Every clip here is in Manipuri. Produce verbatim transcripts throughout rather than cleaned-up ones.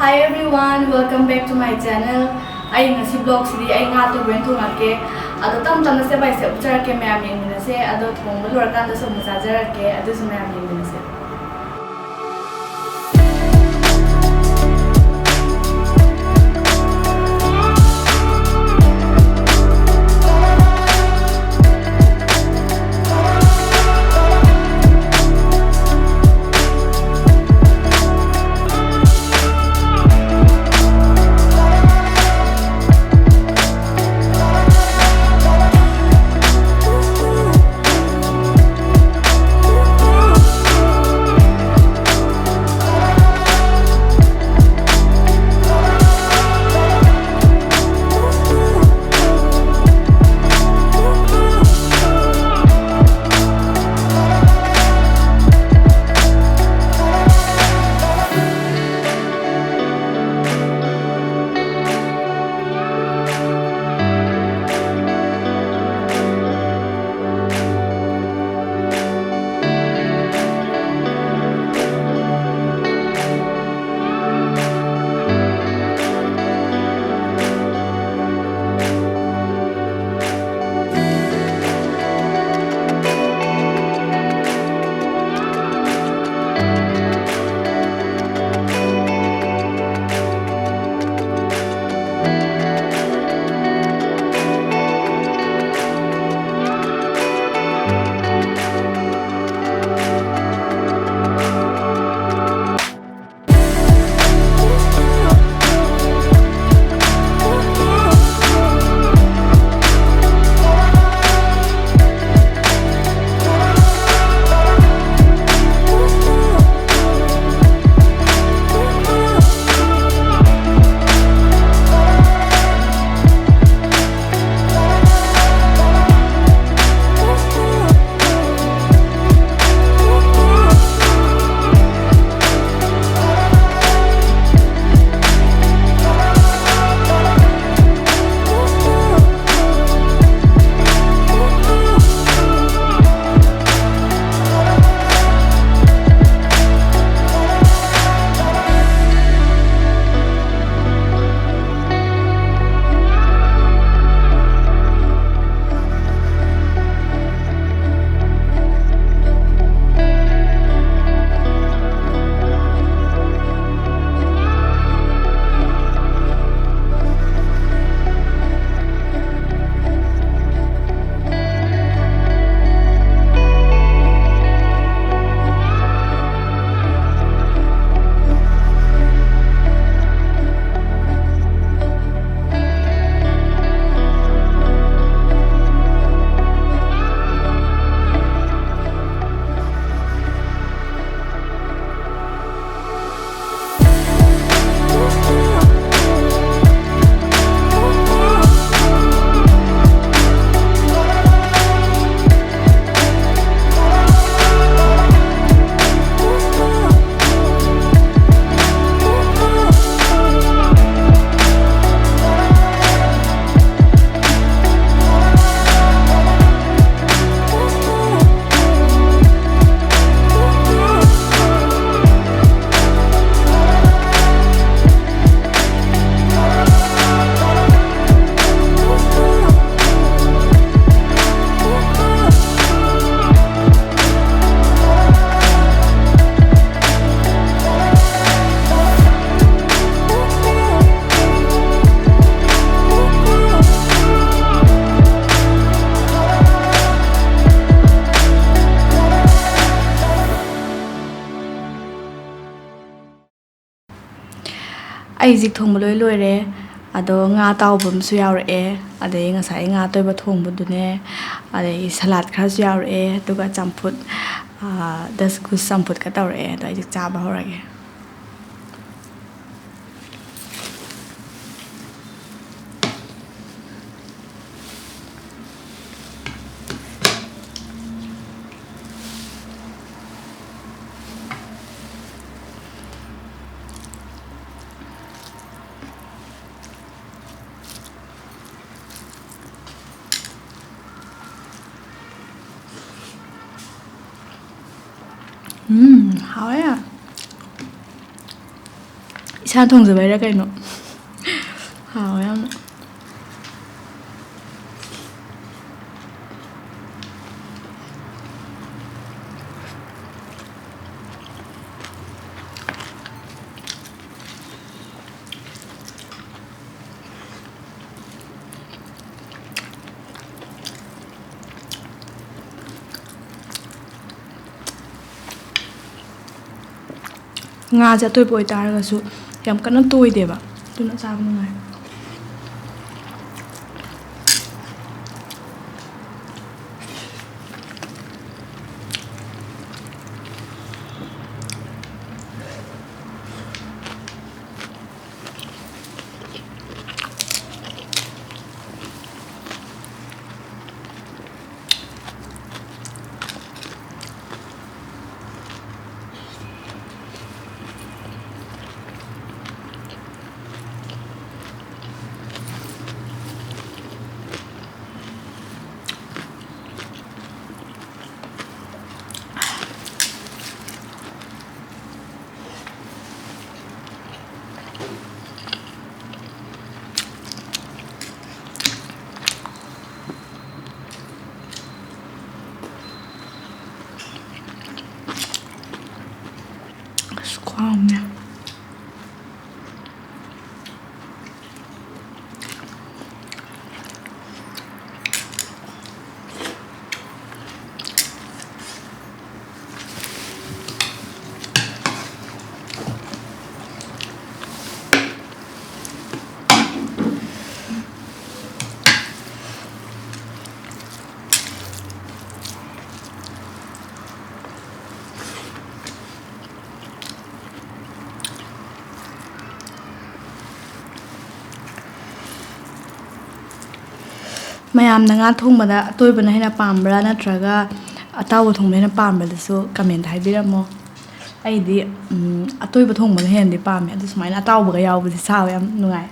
Hi everyone, welcome back to my channel. ꯑꯩ ꯉꯁꯤ vlogꯁꯤꯗꯤ ꯑꯩ ꯉꯥ ꯑꯇꯥꯎꯕ ꯑꯣꯏꯅ ꯊꯣꯡꯉꯛꯀꯦ꯫ ꯑꯗꯣ ꯇꯞ ꯇꯞꯅ step by step ꯎꯠꯆꯔꯛꯀꯦ, ꯃꯌꯥꯝ ꯌꯦꯡꯃꯤꯟꯅꯁꯦ꯫ ꯑꯗꯣ ꯊꯣꯡꯕ ꯂꯣꯏꯔꯀꯥꯟꯗꯁꯨ ꯑꯃꯨꯛ ꯆꯥꯖꯔꯛꯀꯦ, ꯑꯗꯨꯁꯨ ꯃꯌꯥꯝ ꯌꯦꯡꯃꯤꯟꯅꯁꯦ꯫ ꯑꯩ ꯍꯧꯖꯤꯛ ꯊꯣꯡꯕ ꯂꯣꯏ ꯂꯣꯏꯔꯦ꯫ ꯑꯗꯣ ꯉꯥ ꯑꯇꯥꯎꯕ ꯑꯃꯁꯨ ꯌꯥꯎꯔꯛꯑꯦ, ꯑꯗꯩ ꯉꯁꯥꯏ ꯉꯥ ꯑꯇꯣꯏꯕ ꯊꯣꯡꯕꯗꯨꯅꯦ, ꯑꯗꯩ ꯁꯂꯥꯗ ꯈꯔꯁꯨ ꯌꯥꯎꯔꯛꯑꯦ, ꯑꯗꯨꯒ ꯆꯝꯐꯨꯠ, ꯗꯁꯀꯨꯁ ꯆꯝꯐꯨꯠꯀ ꯇꯧꯔꯛꯑꯦ꯫ ꯑꯗꯣ ꯑꯩ ꯍꯧꯖꯤꯛ ꯆꯥꯕ ꯍꯧꯔꯒꯦ꯫ ꯎꯝ, ꯍꯥꯎꯋꯦ꯫ ꯏꯁꯥꯅ ꯊꯣꯡꯖꯕꯩꯔꯥ ꯀꯩꯅꯣ, ꯍꯥꯎꯋꯦ ꯌꯥꯝꯅ꯫ ꯉꯥꯁꯦ ꯑꯇꯣꯏꯕ ꯑꯣꯏꯇꯥꯔꯒꯁꯨ ꯌꯥꯝ ꯀꯟꯅ ꯇꯣꯏꯗꯦꯕ, ꯑꯗꯨꯅ ꯆꯥꯕ ꯅꯨꯡꯉꯥꯏ꯫ ꯑꯁ, ꯈꯨꯍꯥꯎ ꯑꯃꯅꯦ꯫ ꯃꯌꯥꯝꯅ ꯉꯥ ꯊꯣꯡꯕꯗ ꯑꯇꯣꯏꯕꯅ ꯍꯦꯟꯅ ꯄꯥꯝꯕ꯭ꯔꯥ ꯅꯠꯇ꯭ꯔꯒ ꯑꯇꯥꯎꯕ ꯊꯣꯡꯕ ꯍꯦꯟꯅ ꯄꯥꯝꯕ꯭ꯔꯥꯗꯁꯨ comment ꯍꯥꯏꯕꯤꯔꯝꯃꯣ꯫ ꯑꯩꯗꯤ, ꯎꯝ, ꯑꯇꯣꯏꯕ ꯊꯣꯡꯕꯅ ꯍꯦꯟꯅꯗꯤ ꯄꯥꯝꯃꯦ, ꯑꯗꯨ ꯁꯨꯃꯥꯏꯅ ꯑꯇꯥꯎꯕꯒ ꯌꯥꯎꯕꯁꯦ ꯆꯥꯕ ꯌꯥꯝ ꯅꯨꯡꯉꯥꯏ꯫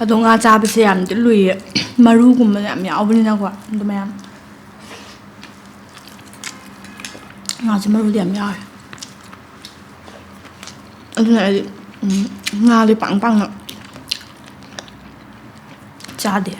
ꯑꯗꯣ ꯉꯥ ꯆꯥꯕꯁꯦ ꯌꯥꯝꯗꯤ ꯂꯨꯏꯌꯦ, ꯃꯔꯨꯒꯨꯝꯕ ꯌꯥꯝ ꯌꯥꯎꯕꯅꯤꯅꯀꯣ꯫ ꯑꯗꯨ ꯃꯌꯥꯝ, ꯉꯥꯁꯦ ꯃꯔꯨꯗꯤ ꯌꯥꯝ ꯌꯥꯎꯋꯦ꯫ ꯑꯗꯨꯅ ꯑꯩꯗꯤ, ꯎꯝ, ꯉꯥꯗꯤ ꯄꯥꯡ ꯄꯥꯡꯅ ꯆꯥꯗꯦ꯫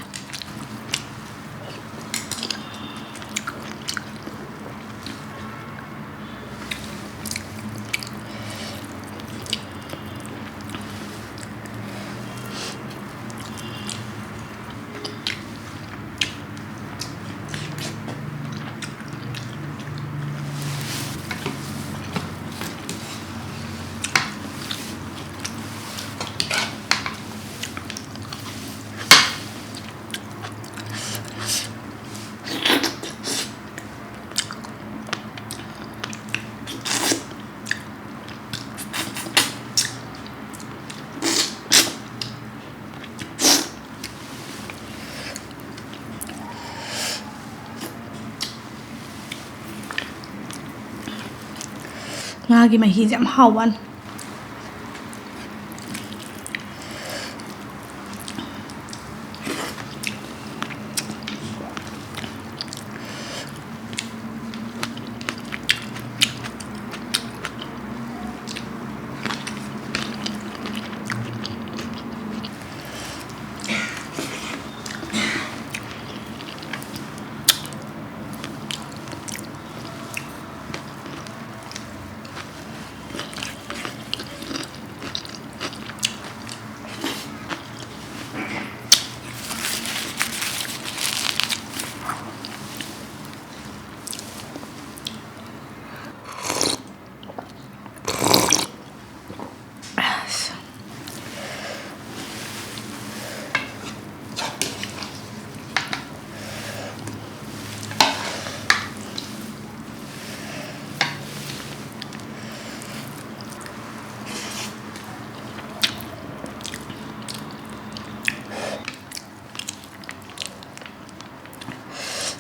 ꯉꯥꯒꯤ ꯃꯍꯤꯁꯦ ꯌꯥꯝ ꯍꯥꯎꯕꯅꯤ꯫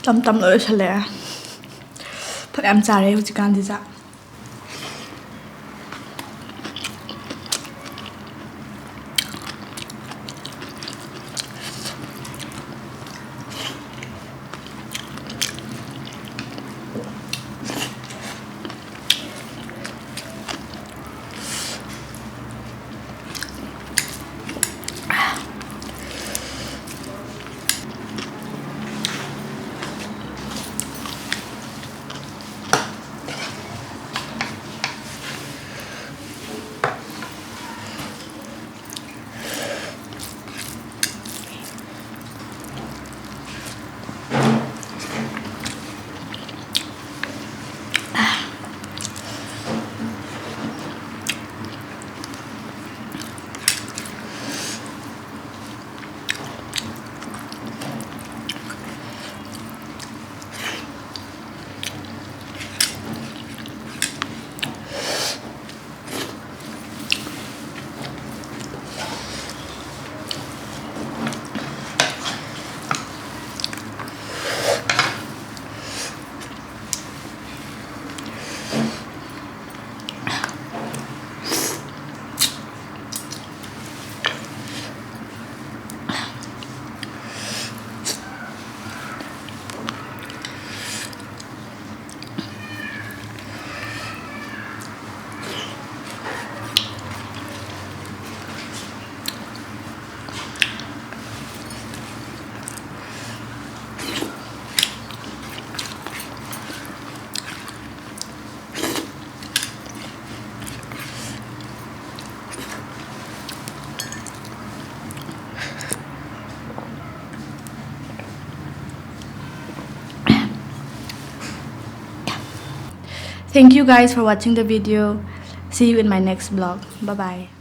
ꯇꯞ ꯇꯞꯅ ꯂꯣꯏꯁꯤꯜꯂꯛꯑꯦ꯫ ꯐꯅꯌꯥꯝ ꯆꯥꯔꯦ ꯍꯧꯖꯤꯛꯀꯥꯟꯗꯤ ꯆꯥꯛ꯫ Thank you guys for watching the video. See you in my next vlog. Bye bye.